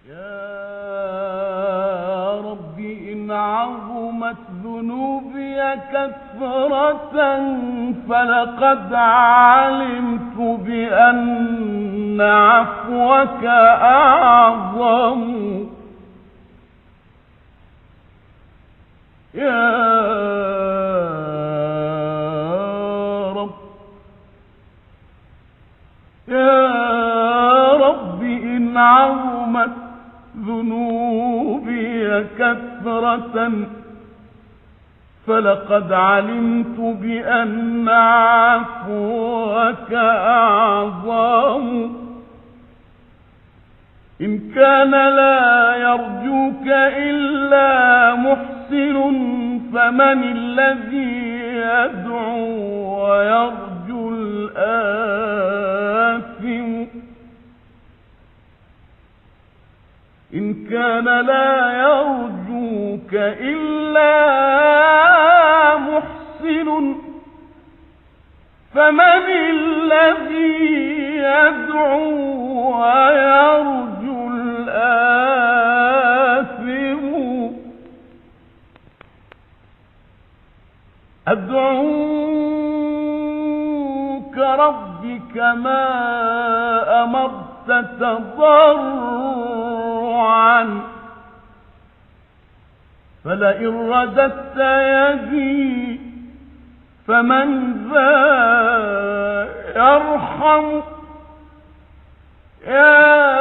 يا رب إن عظمت ذنوبي كثرة فلقد علمت بأن عفوك أعظم. يا رب يا رب إن عظمت ذنوبي كثرة فلقد علمت بأن عفوك أعظم. إن كان لا يرجوك إلا محسن فمن الذي يدعو ويرجو الآثم؟ إن كان لا يرجوك إلا محسن فمن الذي يدعو ويرجو الآثم؟ أدعوك رب كما أمرت تضرعا، فلئن رددت يدي فمن ذا يرحم؟ يا